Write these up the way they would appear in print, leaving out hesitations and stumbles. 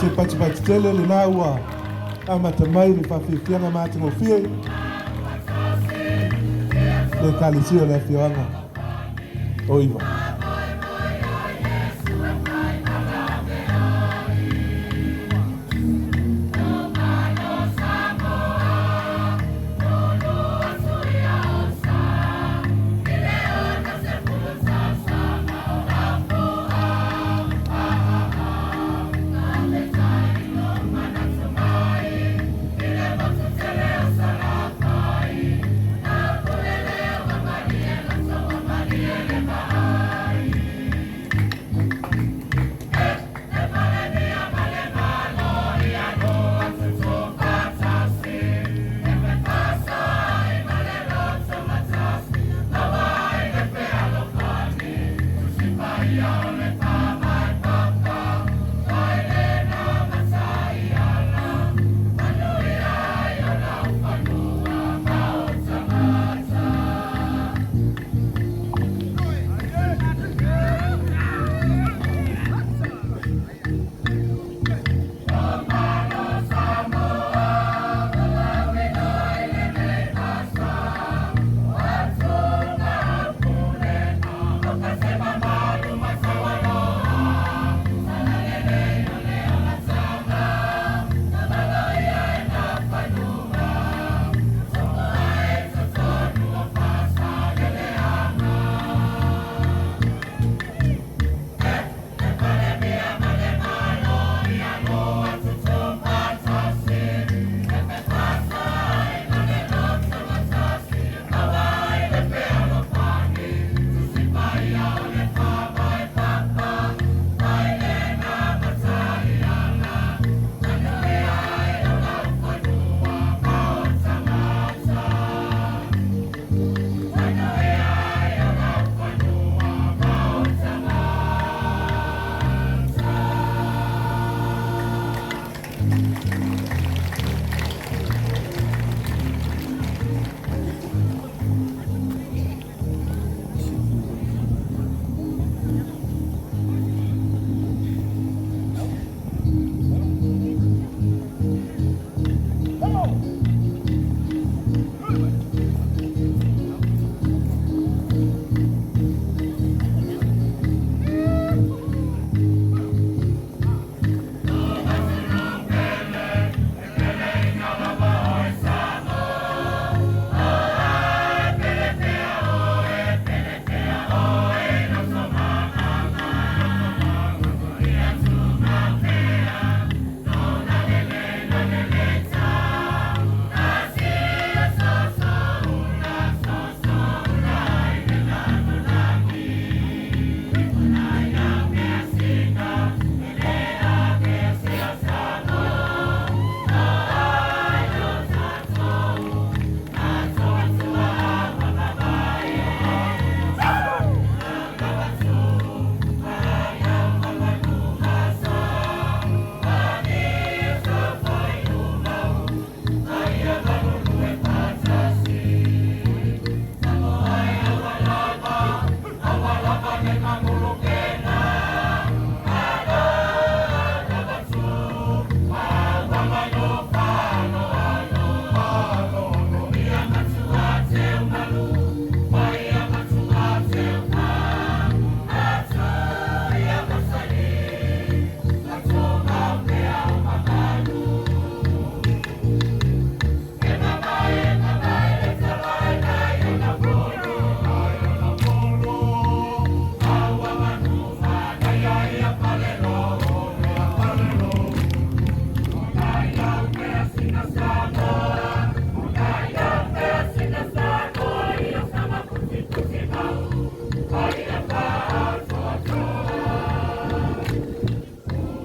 se patipati tele lena ua amata mai le faafiafiaga matagofie le Ekalesia o le afioaga o Iva.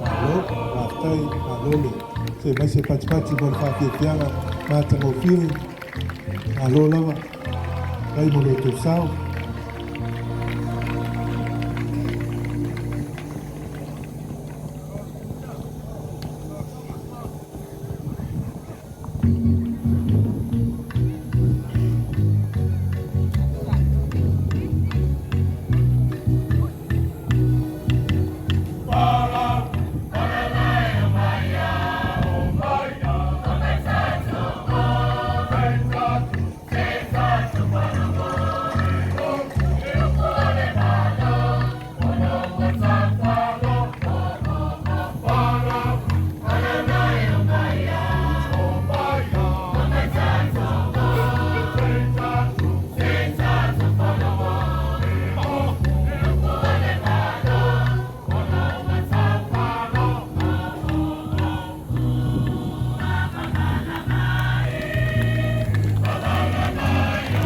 Malo, faafetai, malo le see mai se patipati mo le faafiafiaga matagofie. Malo lava, faafetai mo lo outou sao.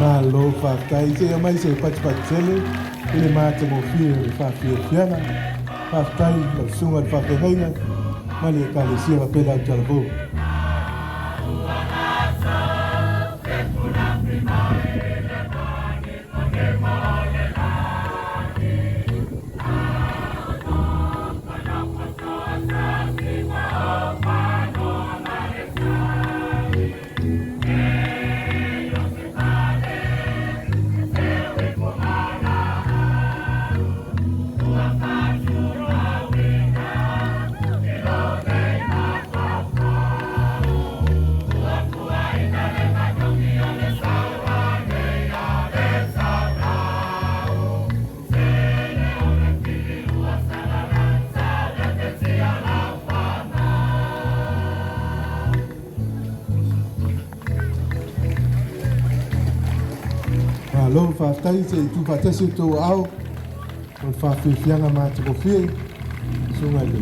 Malo faafetai seia mai se patipati tele i le matagofie o le faafiafiaga. Faafetai lau susuga i le faafeagaiga ma le Ekalesia faapea le autalavou. Malo faafetai se i tuufaatasi o outou aao o le faafiafiaga matagofie susuga i le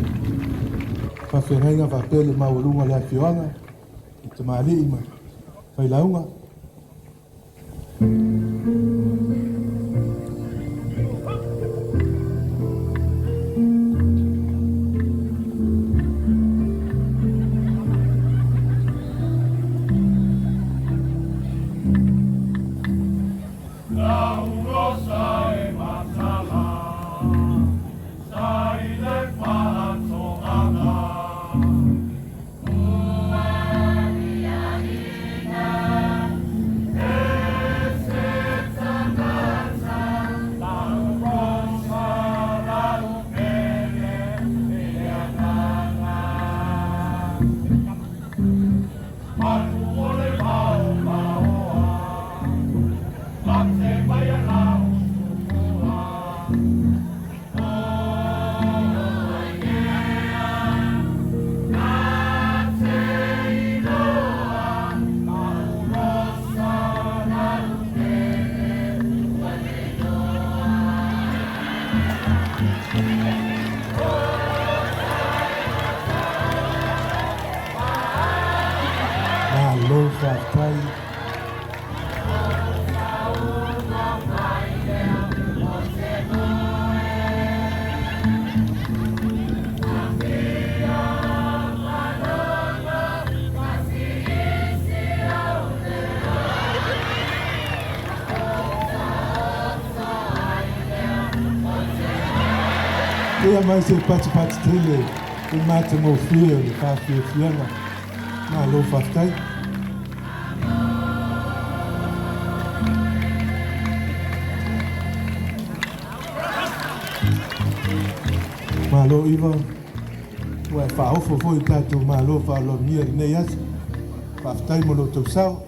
faafeagaiga faapea le maualuga o le afioaga i tamalii ma failauga. Malo faafetai. Ia mai se patipati tele i matagofie o le faafiafiaga. Malo faafetai. Malo Iva, ua e faaofo foi i tatou malo faaaloalogia i lenei aso. Faafetai mo lo outou sao.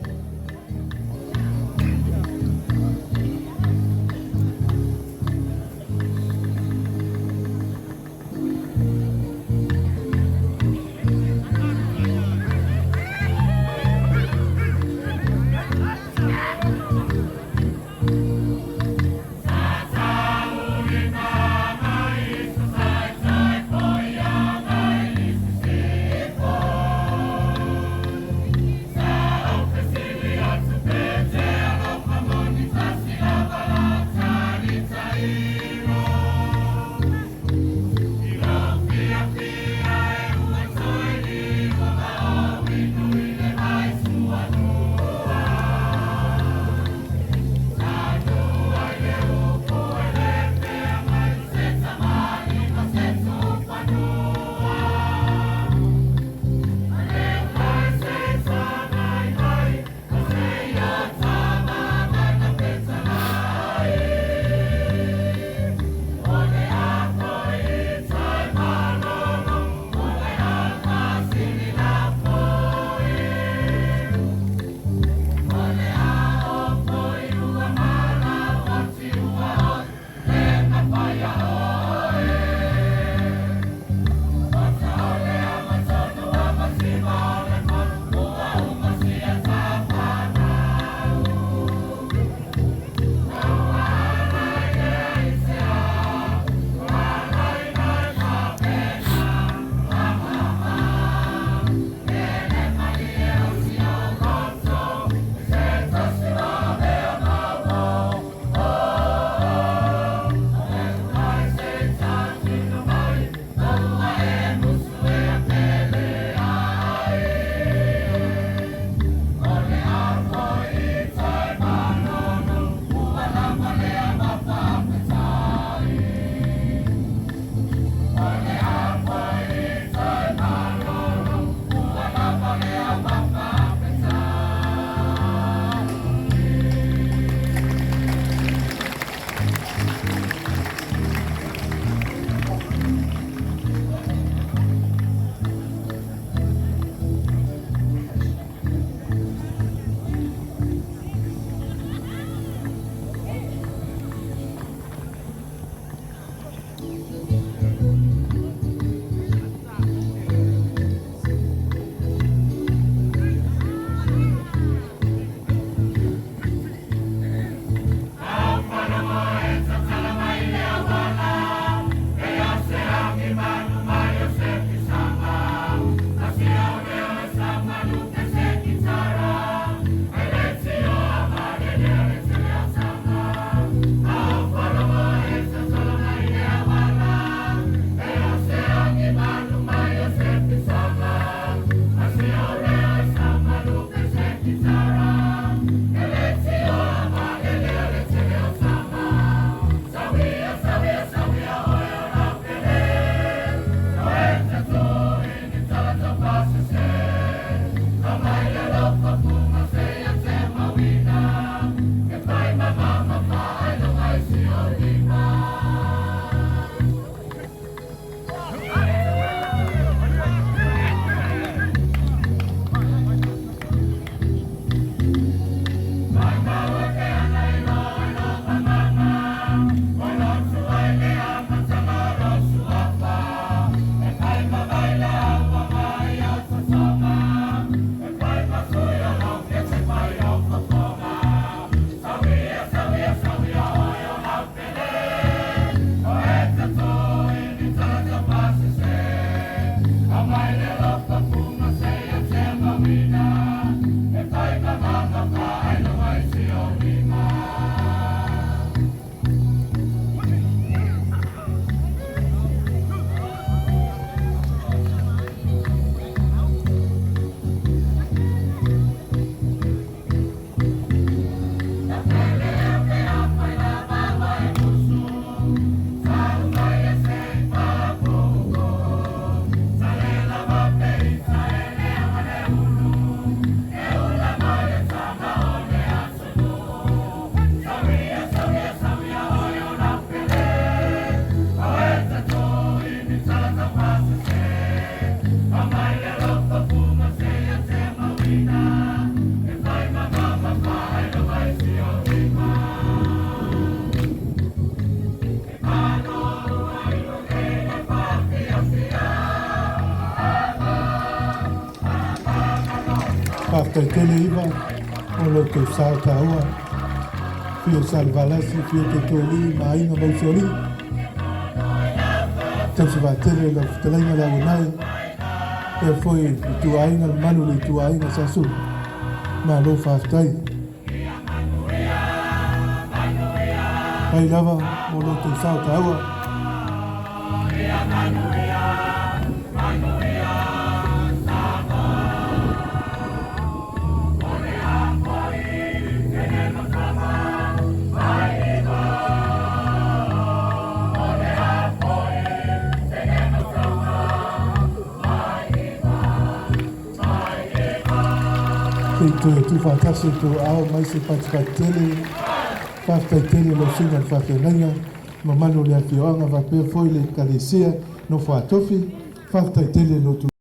Faafetai tele Iva mo lo outou sao taua. Afio Salevalasi, afio Totoalii ma Aiga ma Usoalii. Tausi vaatele lau fetalaiga le Auanai, faapea foi le ituaiga le mamalu o le ituaiga Sa Sulu. Malo faafetai. Faafetai lava mo lo outou sao taua. Kei toe tuufaatasi outou aao mai se patipati tele. Faafetai tele lau susuga i le faafeagaiga, mamalu o le afioaga faapea foi le Ekalesia Nofo a Tofi. Faafetai tele lo outou.